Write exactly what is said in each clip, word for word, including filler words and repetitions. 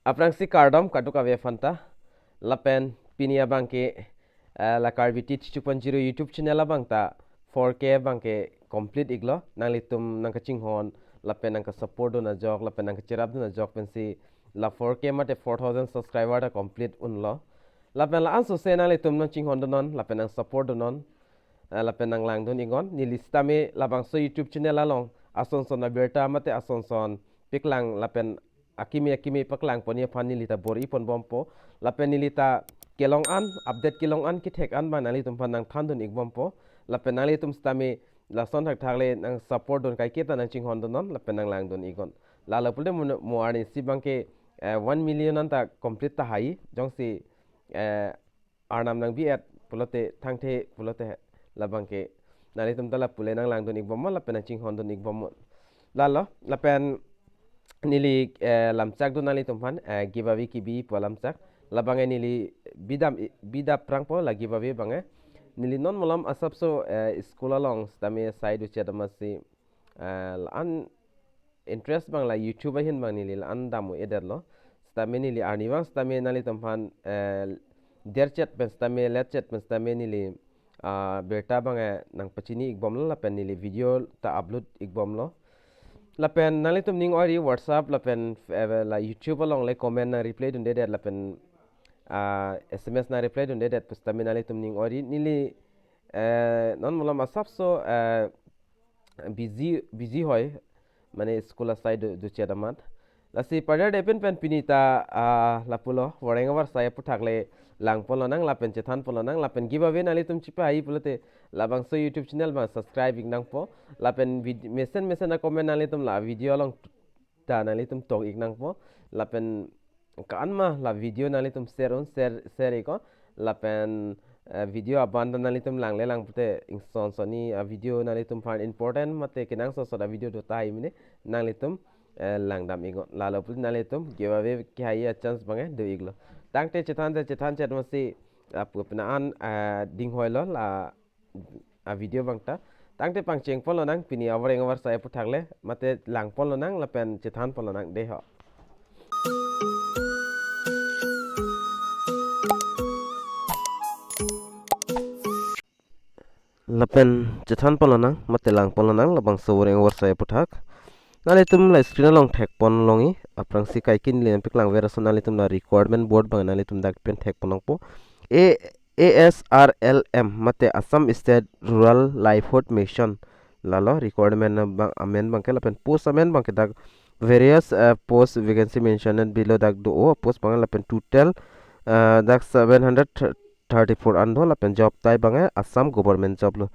Aphrangsi kardom kadokave aphanta. Lapen pini abangke, eh, la Karbi Teach two point zero YouTube channel abangta four K abangke complete iklo. Nanglitum nangkachinghon lapen nangkasupport dun ajok lapen nangkacherap dun ajok pensi la four K mate four thousand subscriber ta complete unlo. Lapen la-an sose nanglitum nangchinghon dunnon lapen nangsupport dunnon, eh, lapen nanglang dun iknon. Neli sitame labangso YouTube channel along asonson abirta mate asonson paklang lapen akimi akimi paklangponji aphan neli ta bor-i ponbompo. Lapen neli ta kelong an, update kelong an, kethek an abang nanglitum aphan nangthan dun ikbompo. Lapen nanglitum sitame lason thakthak le nangsupport dun, kaike ta nangchinghon dunnon lapen nanglang dun iknon. Lalo pulote mo, mo arnisi abangke, eh, one million anta complete tahai, jongsi, eh, Arnam nangbi-et pulote thangthe pulote labangke nanglitum ta lapu le nanglang dun ikbomnon lapen nangchinghon dun ikbomnon. Lalo lapen neli, eh, lamchak dun nanglitum aphan, eh, giveaway kebi pu alamchak. Labangke neli bidam i-, bidam prangpo la giveaway abangke. Neli non malom asapso, eh, school along sitame sai duchet amatsi, eh, la-an interest abang la YouTube ahin abang neli la-an dam-o-edetlo. Sitame neli arnivang sitame nanglitum aphan, eh, derchet pen sitame letchet pen sitame neli, ah, birta abangke nangpachini ikbomlo lapen neli video ta upload ikbomlo. Lapen nanglitum ning ori WhatsApp lapen, eh, la YouTube along le comment nangreply dundedet lapen, ah, S M S nangreply dundedet pu sitame nanglitum ning ori. Neli, eh, non malom asapso, eh, busy, busy hoi, mane school asai du, duchet amat. Lasi padar depin pen pini ta, ah, lapulo, voreng avarsai aphuthak le langponlonang lapen chethanponlonang lapen giveaway nanglitum chipahai pulote labangso YouTube channel abang subscribe iknangpo. Lapen vid-, mesen mesen acomment nanglitum la video along ta nanglitum tok iknangpo. Lapen ko-an ma la video nanglitum share un, share, share iknon. Lapen, eh, video abang ta nanglitum langle lang pute ingson sonni avideo nanglitum aphan important mate kenangsot sot avideo do tahai mene nanglitum, eh, langdam iknon. Lalo pute nanglitum giveaway kehai achance abangke do iklo. Tangte chethan te chethan chet masi apu pina an, eh, dinghoilo la avideo abangta. Tangte pangchengponlonang pini avoreng avarsai aphuthak le mate langponlonang lapen chethanponlonang dei ho. Lapen chethanponlonang mate langponlonang labangso voreng avarsai aphuthak. Nanglitum la screen along thekponlongji, aphrangsi kaikin le nangpaklangver ason nanglitum la requirement board abang nanglitum dak pen thekpon nangpo. A, A S R L M mate Assam State Rural Livelihood Mission, lalo requirement abang amen abangke lapen post amen abangke dak various, eh, post vacancy mentioned below dak do-o, post abang lapen total, eh, dak seven hundred thirty-four an do lapen job type abangke Assam government job lo.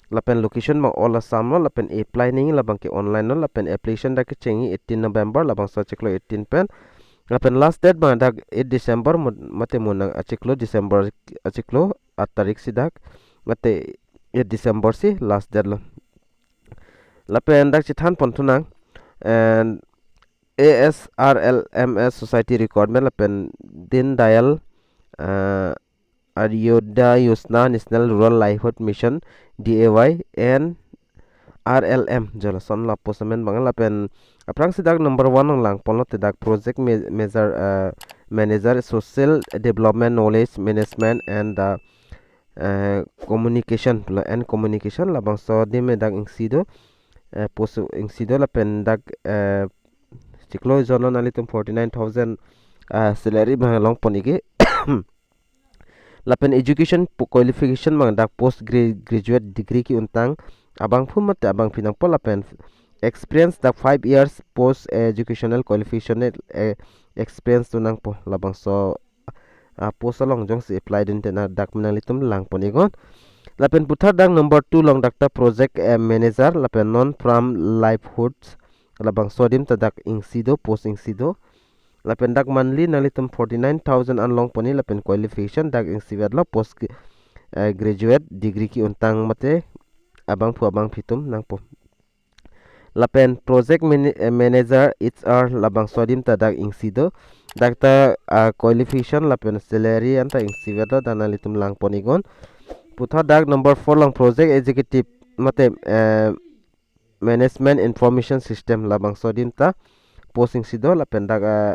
Lapen location abang all Assam lo lapen apply nangji labangke online lo lapen application dak kechengji eighteen November labangso achiklo eighteen pen. Lapen last date abang dak eight December mo-, mate mo nang achiklo December achiklo aat tarik si dak mate eight December si last date lo. Lapen dak chethanponthunang, and A S R L M S society requirement lapen Deen Dayal, eh, Antyodaya Yojana, National Rural Livelihood Mission, D A Y, and R L M, jo lason la post amen abang lapen aphrangsi dak number one along langponlote dak project ma-, manager, eh, manager social development knowledge management and the, eh, communication, la and communication labangso adim dak isi do, eh, post isi do lapen dak, eh, chiklo jon lo nanglitum forty-nine thousand, eh, salary abang longpon ikji. Lapen education po-, qualification abang dak post gra-, graduate degree ke-untang abangphu mate abangpi nangpo lapen experience dak five years post educational qualification, eh, experience do nangpo labangso, ah, post along jongsi apply dunte na dak nanglitum langpon iknon. Lapen puthot dak number two along dak ta project, eh, manager lapen non-farm livelihoods labangso adim ta dak isi do, post isi do. Lapen dak monthly nanglitum forty-nine thousand an longponji lapen qualification dak isivet lo post, eh, graduate degree ke-untang mate abangphu abangpi atum nangpo. Lapen project mana-, eh, manager H R labangso adim ta dak isi do. Dak ta, ah, qualification lapen salary anta isivet lo, dak nanglitum langpon iknon. Puthot dak number four along project executive mate, eh, management information system labangso adim ta post isi do lapen dak, ah,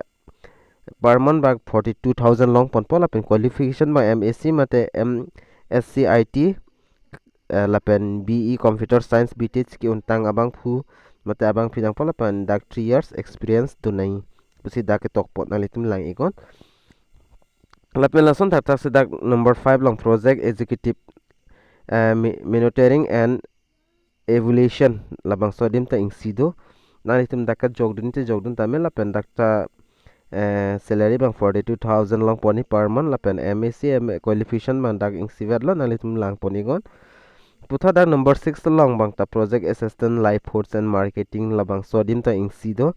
per month bang forty-two thousand longponpo, lapen qualification bang M S C mate M S C I T, eh, lapen B E Computer Science B Tech ke-untang abangphu mate abangphi nangpo, lapen dak three years experience donang pusi dak ketokpo, nanglitum lang-iknon. Lapen lason thakthak si dak number five along project executive, eh, mi-, monitoring and evaluation labangso adim ta isi do. Nanglitum dak kejokdun te jokdun tame, lapen dak ta, eh, salary bang forty-two thousand longponji per month, lapen M S C M qualification bang dak isivetlo, nanglitum langpon-iknon. Puthot dak number six along bang ta project assistant livelihoods and marketing labangso adim ta isi do.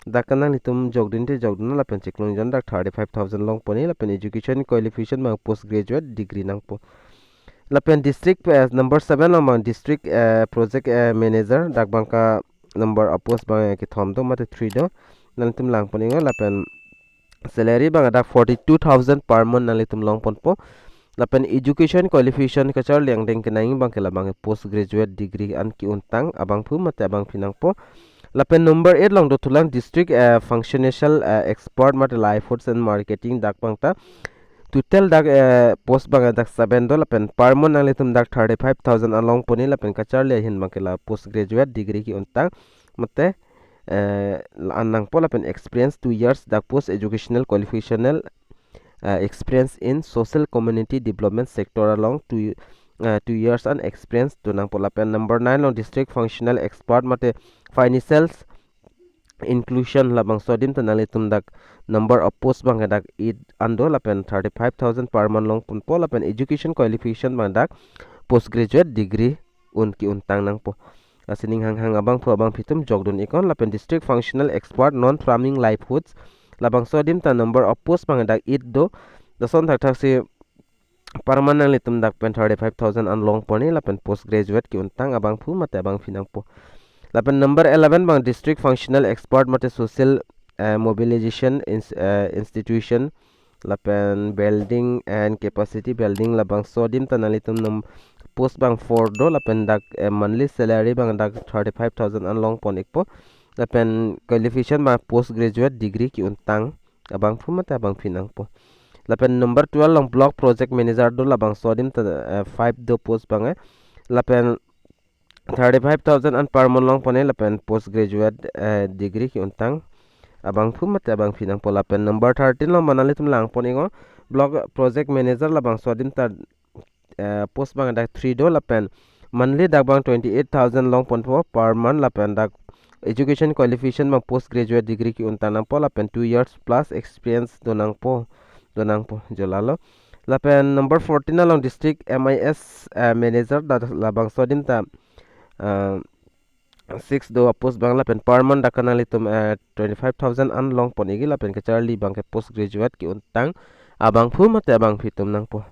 Dak ke nanglitum jokdun te jokdun, lapen chiklo jon dak thirty-five thousand longponji, lapen education qualification bang postgraduate degree nangpo. Lapen district, eh, number seven along bang district, eh, project, eh, manager, dak bang ke number a post bang, eh, kethom do mate three do. Nanglitum langpon-iknon, lapen salary bang dak forty-two thousand per month nanglitum longponpo. Lapen education qualification kacharli angdeng kenangji bang ke labang postgraduate degree an ke-untang abangphu mate abangphi nangpo. Lapen number eight along dothulang district, eh, functional, eh, expert mate livelihoods and marketing, dak bang ta total dak, eh, post bang dak seven do, lapen per month nanglitum dak thirty-five thousand an longponji, lapen kacharli ahin bang ke la postgraduate degree ke-untang mate, eh, la-an nangpo, lapen experience two years dak post educational qualificational, eh, experience in social community development sector along two, eh, two years an experience donangpo. Lapen number nine along district functional expert mate financial inclusion labangso adim ta nanglitum dak number a post bang ke dak eight an do, lapen thirty-five thousand per month longponpo, lapen education qualification bang dak postgraduate degree un ke-untang nangpo. Lasi ning hanghang abangphu abangphi atum jokdun-iknon. Lapen district functional expert non farming livelihoods labangso adim ta number a post bang dak eight do. Lason thakthak si per month nanglitum dak pen thirty-five thousand an longponji, lapen postgraduate ke-untang abangphu mate abangphi nangpo. Lapen number eleven bang district functional expert mate social, eh, mobilization ins-, eh, institution, lapen building and capacity building labangso adim ta nanglitum num post bang four do, lapen dak, eh, monthly salary bang dak thirty-five thousand an longpon-ikpo, lapen qualification bang postgraduate degree ke-untang abangphu mate abangphi nangpo. Lapen number twelve along block project manager do, labangso adim ta, eh, five do post bang, eh. Lapen thirty-five thousand an per month longponji, lapen postgraduate, eh, degree ke-untang abangphu mate abangphi nangpo. Lapen number thirteen along bang nanglitum langpon-iknon, block project manager labangso adim ta, eh, post bang dak three do, lapen monthly dak bang twenty-eight thousand longponpo per month, lapen dak education qualification bang postgraduate degree ke-untang nangpo, lapen two years plus experience donangpo, donangpo, jolalo. Lapen number fourteen along district M I S, eh, manager dak labangso adim ta, eh, six do a post bang, lapen per month dak ke nanglitum, eh, twenty-five thousand an longpon-ikji, lapen kacharli bang ke postgraduate ke-untang abangphu mate abangphi atum nangpo.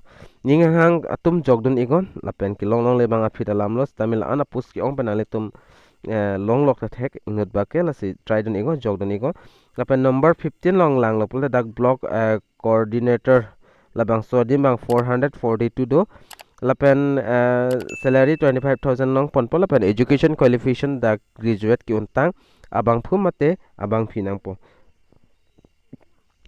Ning hanghang atum jokdun-iknon, lapen kelong longle bang aphi ta lamlo, sitame la-an a post ke-ong pen nanglitum, eh, longlok ta thek inut bak ke, lasi try dun-iknon, jokdun-iknon. Lapen number fifteen along langlo pulote dak block, eh, coordinator labangso adim bang four hundred forty-two do, lapen, eh, salary twenty-five thousand longponpo, lapen education qualification dak graduate ke-untang abangphu mate abangphi nangpo.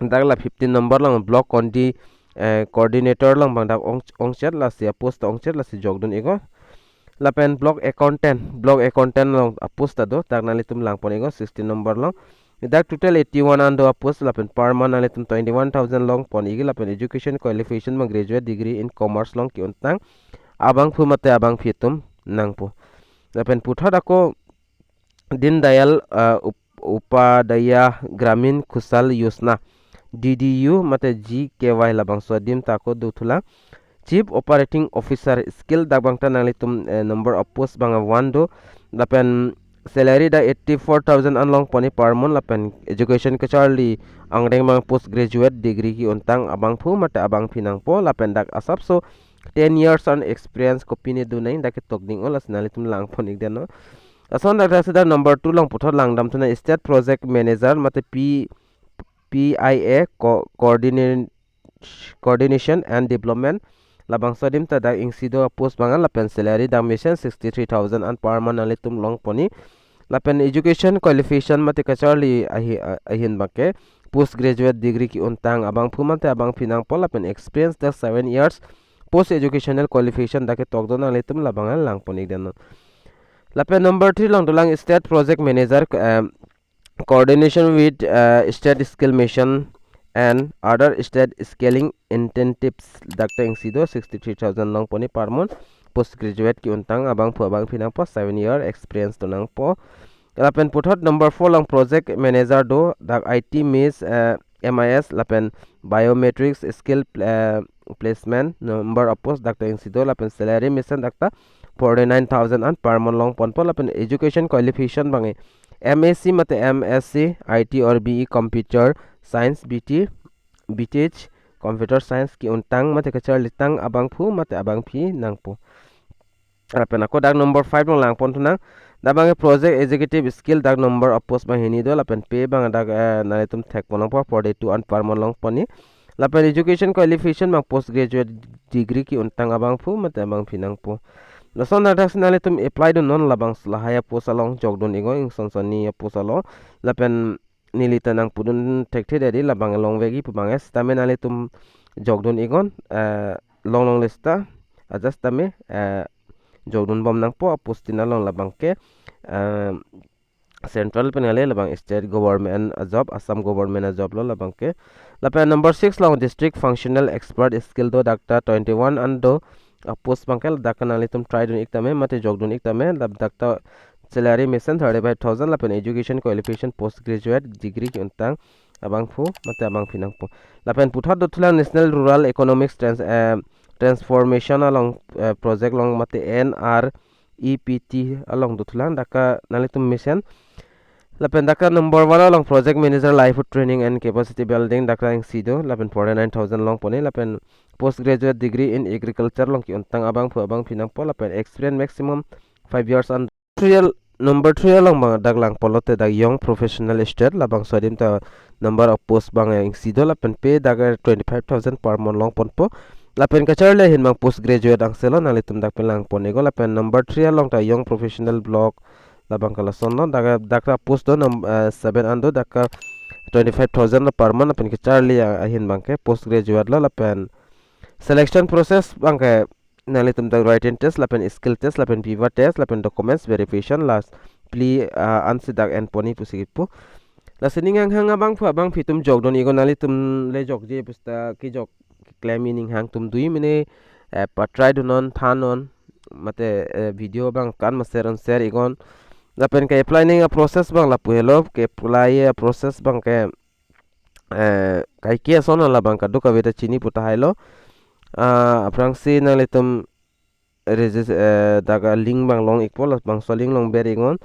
Dak la fifteen number along block condi-, eh, coordinator along bang dak ong, ongchot, lasi a post ta ongchot, lasi jokdun-iknon. Lapen block accountant, block accountant along a post ta do, dak nanglitum langpon-iknon, sixteen number along. Dak total eighty-one an do a post, lapen per month nanglitum twenty-one thousand longpon-ikji, lapen education qualification bang graduate degree in commerce along ke-untang abangphu mate abangphi atum nangpo. Lapen puthot ako Deen Dayal, uh, Up-, Upadhyaya Gramin Kaushal Yojana, D D U mate G K Y labangso adim ta ako dothulang Chief Operating Officer skill dak bang ta nanglitum, eh, number of post bang one do, lapen salary dak eighty-four thousand an longponji per month, lapen education kacharli angdeng bang postgraduate degree ke-untang abangphu mate abangphi nangpo, lapen dak asapso ten years an experience kopine donang dak ketok ding-o, lasi nanglitum langpon-ik detnon. Lason dak dak sida number two along puthot langdamthu nang, state project manager mate P, P I A co-, coordinate, coordination and development labangso adim ta dak isi do a post bang, lapen salary dak mesen sixty-three thousand an per month nanglitum longponji. Lapen education qualification mate kacharli ahi-, a-, ahin bang ke postgraduate degree ki-untang abangphu mate abangpi nangpo lapen experience dak seven years, post educational qualification dak ketok do, nanglitum labang lang pon-ik dam non. Lapen number three along dolang state project manager, em, coordination with, eh, state skill mission and other state skilling incentives, dak ta isi do, sixty three thousand long pon-ik per month. Postgraduate ki-untang abangphu abangpi nangpo, seven year experience do nangpo. Lapen puthot number four along project manager do, dak I T miss, eh, M I S lapen biometrics skill, eh, placement, number of post dak ta isi do, lapen salary mesen dak ta forty nine thousand an per month long ponpo. Lapen education qualification abang M A C mate M S C, I T or B E computer science, B T, B T H computer science ki-untang mate kacharlitang abangphu mate abangpi nangpo. Lapen ako dak number five along lang pon thu nang. Dak abang project executive skill, dak number of post abang hini do, lapen pay abang dak, eh, nanglitum thek pon nangpo, forty two an per month long pon-ik. Lapen education qualification abang postgraduate degree ki-untang abangphu mate abangpi nangpo. Lason dak si nanglitum apply dun non, labang lahai a post along jokdun-iknon, ingson sonni a post along. Lapen neli ta nangpudun thekthe dei, labang longvekji pu abang, eh, sitame nanglitum jokdun-iknon, eh, long longle sita, ajat sitame, eh, jokdun bom nangpo a post tin along, labang ke, eh, central pen kali, labang state government a job, Assam government a job lo labang ke. Lapen number six along district functional expert skill do, dak ta twenty one an do a post abang ke. Dak ta nanglitum try dun-ik tame mate jokdun-ik tame, lap dak ta salary mesen thirty five thousand, lapen education qualification postgraduate degree ki-untang abangphu mate abangpi nangpo. Lapen puthot do thulang National Rural Economics Trans-, eh, Transformation along, eh, project along mate N R E P T along do thulang, dak ta nanglitum mesen. Lapen dak ta number one along project manager livelihood training and capacity building, dak ta isi do, lapen forty nine thousand long pon-ik, lapen postgraduate degree in agriculture along ki-untang abangphu abangpi nangpo, lapen experience maximum five years an. Three al-, number three along abang dak lang pon lote dak young professional student, labangso adim ta number of post abang isi do, lapen pay dak twenty five thousand per month long ponpo. Lapen kacharli ahin abang postgraduate angse lo, nanglitum dak pen lang pon-iknon. Lapen number three along ta young professional block, labang ke lason lo, dak, dak ta post do num-, eh, seven an do, dak ta twenty five thousand lo per month, lapen kacharli a-, ahin abang ke postgraduate lo. Lapen selection process abang ke nanglitum dak written test, lapen skill test, lapen viva test, lapen documents verification, last plea, ah, ansi dak en pon-ik pusi kipu. Lasi ning hanghang abangphu abangpi atum jokdun-iknon, nanglitum le jokje pu sita kejok keklem-ik ning hang atum do-ik mene, eh, patry dun non, than non, mate, eh, video abang kan ma share on share-iknon. Lapen ke apply ning a process abang lapu helo, ke apply a process abang ke, eh, kaike ason labang kadokave ta chini pu tahai lo. Ah, aphrangsi nanglitum regis-, eh, dak a link abang long-ikpo, labangso link along ber-iknon.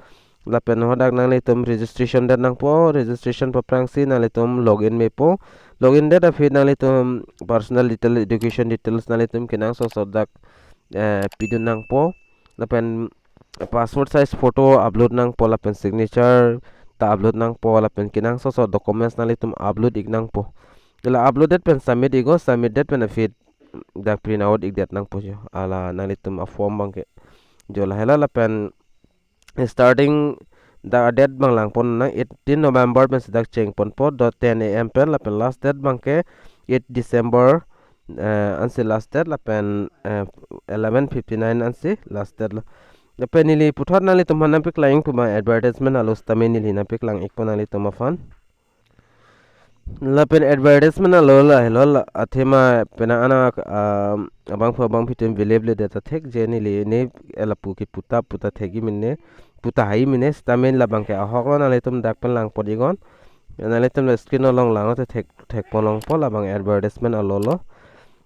Lapen hadak nanglitum registration det nangpo, registration paphrangsi nanglitum login mepo. Login det aphi nanglitum personal detail, education details nanglitum kenangsot sot dak, eh, pidun nangpo. Lapen passport size photo upload nangpo, lapen signature ta upload nangpo, lapen kenangsot sot documents nanglitum upload-ik nangpo. La upload det pen submit-iknon, submit det pen aphi dak print out-ik det nangpo jo. Hala nanglitum a form abang ke jo lahai lo. Lapen starting dak date abang lang pon nang, eighteen November pensi dak cheng ponpo, do ten A M pen, lapen last date abang ke eight December, eh, ansi last date, lapen, eh, eleven fifty nine ansi last date lo. Lapen neli puthot nanglitum aphan nangpaklang-ik pu abang advertisement alo sitame neli nangpaklang-ikpo nanglitum aphan. Lapen advertisement alo lahelo la, athema penang anak, ah, abangphu abangpi atum vilip le det ta thekji, neli ne lapu kipu ta pu ta thekji mene, pu tahai mene, sitame labang ke ahok lo, nanglitum dak pen lang pon-iknon. Nanglitum la screen along lang te thek, thek pon longpo, labang advertisement alo lo.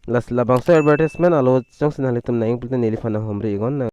Lasi labangso advertisement alo jongsi nanglitum nang-ik pulote neliphan nanghumri-iknon.